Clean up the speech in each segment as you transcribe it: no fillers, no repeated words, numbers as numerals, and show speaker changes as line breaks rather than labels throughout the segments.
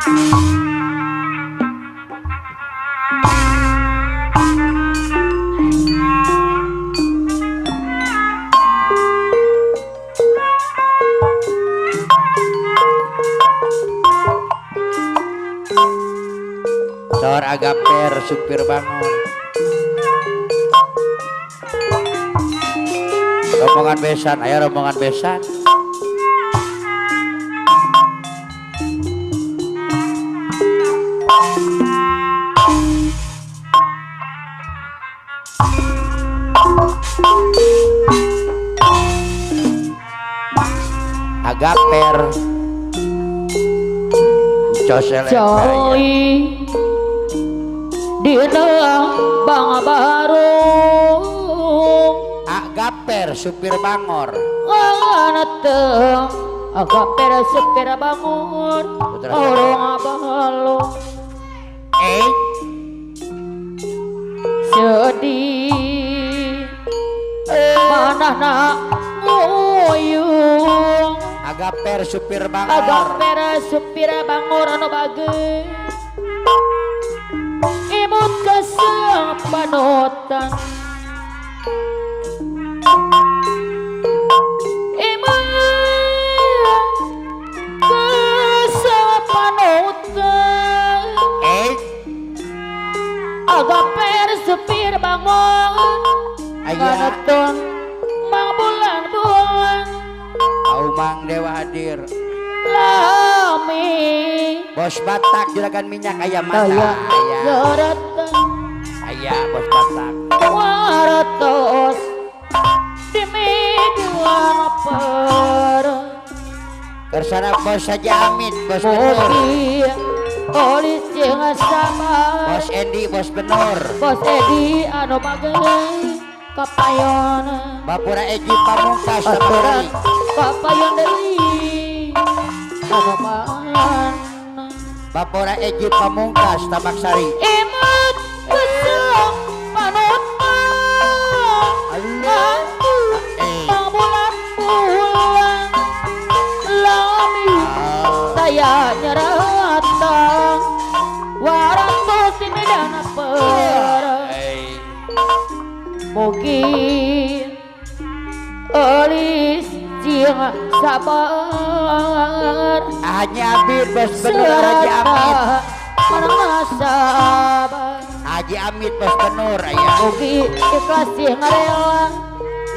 Sor agaper supir bangun. Rombongan besan, ayo rombongan besan. Agaper. Cosel
coy dina bang barung
agaper supir bangor
anateng agaper supir bangor orang balung sedih manahna nguyung
agaper supir bangor
agaper supir bangor anu bageus imut kesang panutan imut kesang panutan agaper supir bangor panutan mang bulan-bulan
Aumang Dewa hadir
lami
Bos Batak juragan minyak ayam mata ayah ayah Bos Batak
waratos di medan per
kersana Bos saja Amit Bos Benur Bos Endi Bos Benur
Bos Edi anu bageun kapayon
Bapura Egi Pamungkas aturan
kapayon deui anu
Bapura Egi Pamungkas Tabaksari
imut keseng panutan bulan-bulan lami saya nyeratang waratos di medan per mugi elis jeung sabar
Haji Amit Bos Benur Haji Amit
sabar
Haji Amit Bos Benur ayah
mugi ikhlas jeung rela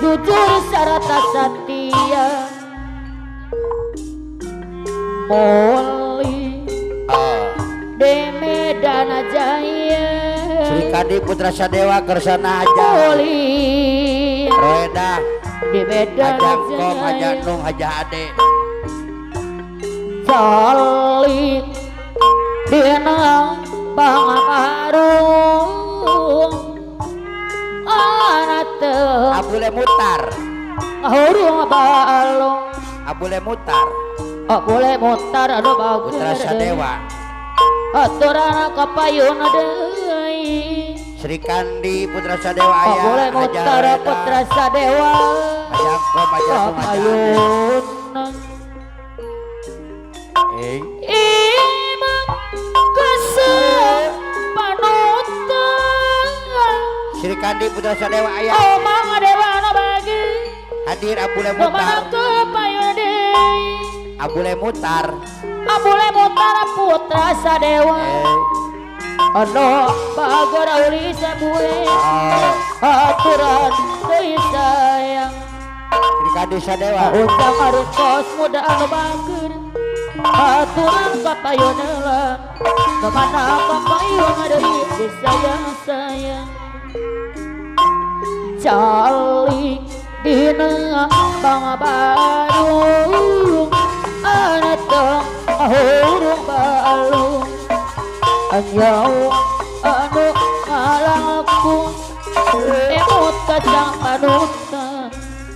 jujur sarata satia moli de Medan Jaya
Sri Kandi Putra Sadewa Kersana Haja
moli
Roeda
di Medan
Haja Kom Haja Nung Haja Ade
Cali dina bang arung anateng
Abule mutar
hurung balung
Abule mutar
Abule mutar anu bagus
Putra Sadewa
aturan kapayun deui
Sri Kandi Putra Sadewa aya
Abule mutar Putra Sadewa
Haja Kom Haja Nung Haja Ade
Iman keseng panutan
Sri Kandi Putra Sadewa aya
Oh manga dewa anu bagi
hadir Abule mutar Abule mutar
Abule mutar Putra Sadewa anu bager uli sabue aturan deui sayang
Sri Kandi Sadewa
ujang artos muda anu bager aturan kapayun lah kemana kapayun deui disayang-sayang calik dina bang barung anatong hurung balung anyau anu ngalangkung emut kacang panutan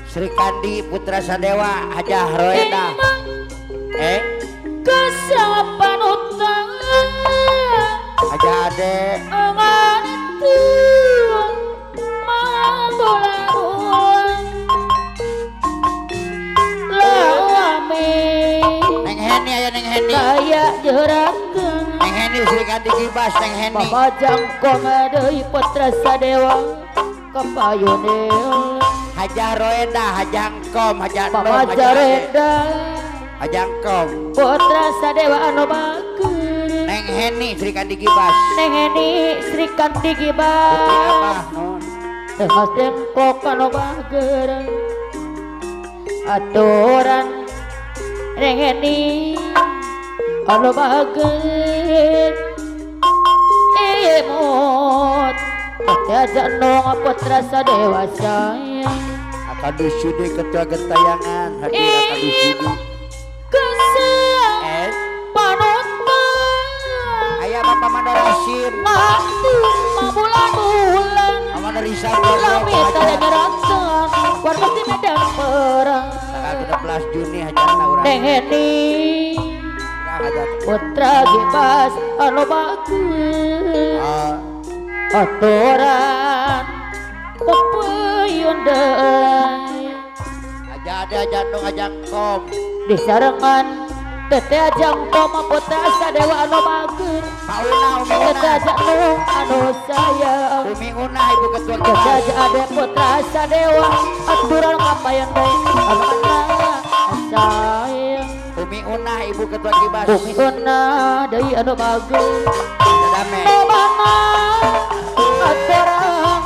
Sri Kandi Putra Sadewa Hajah Roeda
kesang panutan
Haja Ade
ngantung manggulang lami
Neng Heni aya Neng Heni Heni
Kaya jerakeun
Neng Heni Sri Kandi Gibas Neng Heni
Mama Jangkong deui Putra Sadewa kapayune
Hajah Roeda Hajah Engkom Hajah Endom
Mama Jareda
Hajah Engkom
Putra Sadewa anu bager
Neng Heni Sri Kandi Gibas
Neng Heni Sri Kandi Gibas
Putri Abah non
Mas Dengkok anu bager aturan Neng Heni anu bager imut Tete Nong Putra Sadewa sayang
Akadusudi ketua gentayangan hadir Akadusudi
Kesang panutan
Ayah Bapak Mandor Hasim
Mati mabulan-bulan
Mama Rizal
Lami taya nyeratan warga di medan perang
tanggal 16 Juni hajatna urang
Neng Heni Putra Gibas anu bagus aturan pepuyun deui
aja ada jandung aja kom
di sarengan Tete Jangkom Putra Sadewa anu bager
Pauna Umi Una
Tete Jangkom anu sayang
Umi Una ibu ketua Gibas
Tete Ade Putra Sadewa aturan kapayan deui anu sayang
Umi Una ibu ketua Gibas
Umi Una deui anu bager
Dadame
Mana aturan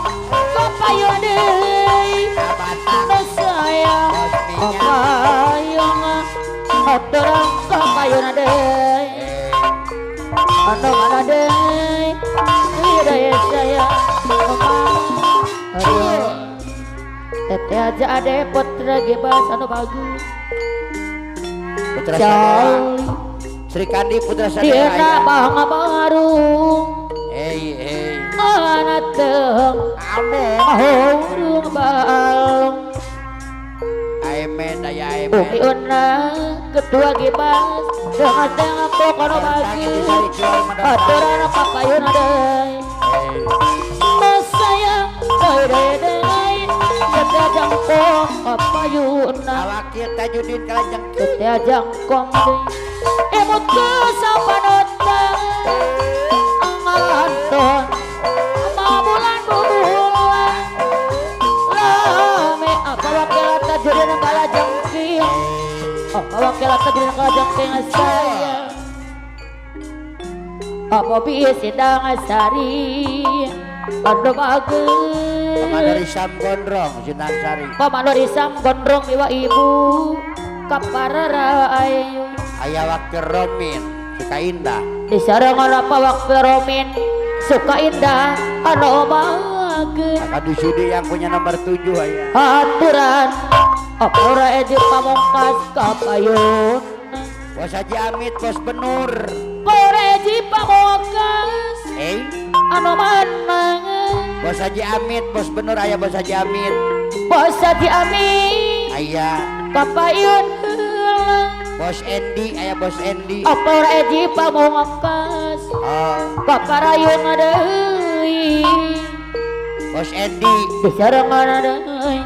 kapayun deui anu sayang kapayun aturan kapayun deui anu mana deui deui sayang aduh Tete aja Ade Putra Gibas anu bagus
Putra Sadewa Sri Kandi Putra Sadewa
Dina bang baru
hei hei
ana teung ahurung balung
Aemen daya Aemen
Umi Una ketua Gibas dengan tengah kono bagus aturan papayun deui sayang deui deui Tete Jangkong papayuna
Wakil Tajudin Kalajeng
Tete Jangkong deui emut kesapanutan nganton mabulan-bulan lame apa wakil Tajudin Kalajengking apa wakil Tajudin Kalajengking saya apa Sindang Sari anu bagus
Komando Risam Gondrong Sindang Sari
Komando Risam Gondrong miwa ibu kapararayu
Aya wakil Romin Suka Indah
di sarengan apa wakil Romin Suka Indah anu bagus
Akadusudi yang punya nomor 7 aya
aturan Ora Edi Pamungkas kapayun
Bos Haji Amit Bos Benur
Ora Edi Pamungkas anu mana
Bos Haji Amit Bos Benur aya Bos Haji Amit
Bos Haji Amit
aya
kapayun
Bos Endi aya Bos Endi
apa ora Edi Pamungkas kaparayun deui
Bos Endi
di sarengan deui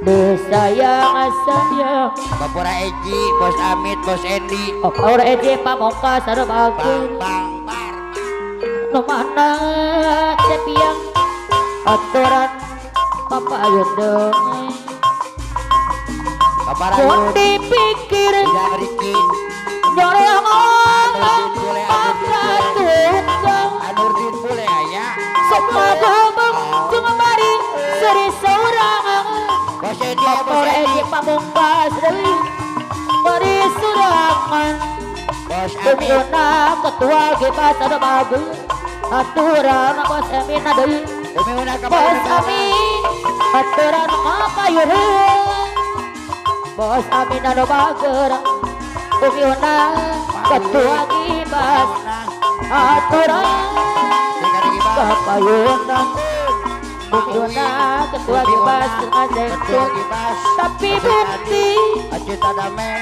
Desayang sayang
Bapura Eji, Bos Amit, Bos Endi
Ora Eji Pamungkas anu bagus
Bang Bang
Nu mana tepiang aturan papayun deui
Paparayun
Mun dipikir
Ujang Riki
nyorong tukang
Anurdin Pule aya
Semua gobong cuma bari seri sorangan
Bos Edi Bos
Edi Pamungkas deui bari surangan
Bos Amin
Umi ketua Gibas anu bagus aturan Bos Amin deui
Umi Una
Bos Amin aturan kapayun Bos Amin anu bager Umi Una ketua Gibas aturan kapayun Umi Una ketua Gibas tapi bukti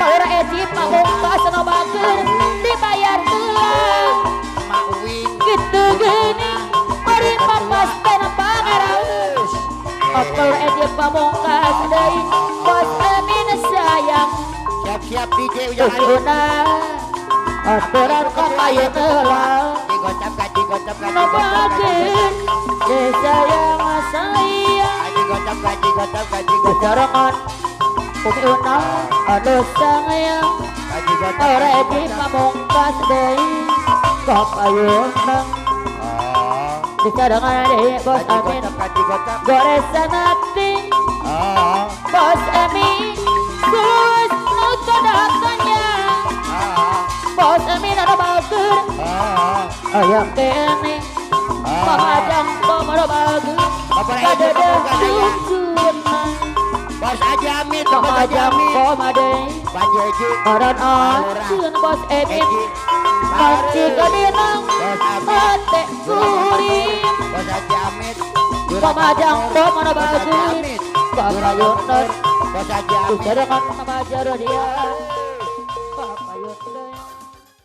Ora Edi Pamungkas anu bager dibayar heula gitu gini mari papas tena pangeran Ora Edi Pamungkas deui Bos Amin sayang
Siap-siap DJ Haji Ujang Ali.
Aturan kapayun heula.
Haji Gocap, Haji Gocap, Haji Gocap.
Desa yang saya.
Haji Gocap, Haji Gocap, Haji Gocap.
Sarangan Umi Una anu sayang.
Haji Gocap.
Ore di pamungkas deui kapayun. Dicadangan deui Bos Amin. Goresan hati Bos Amin. Gus nu kadatannya. Bos Amin anu bager. Aya kene. Pamajang pamaro bager. Kadeudeung cucuna.
Bos Haji Amin, Bos Haji Amin. Haji Haji.
Aran anjeun Bos Emin. Panci kadinang mate kuring.
Bos Haji Amin.
Pamajang pamaro bager. Kapayunan.
Bos Haji Amin.
Dicadangan pamajar dia.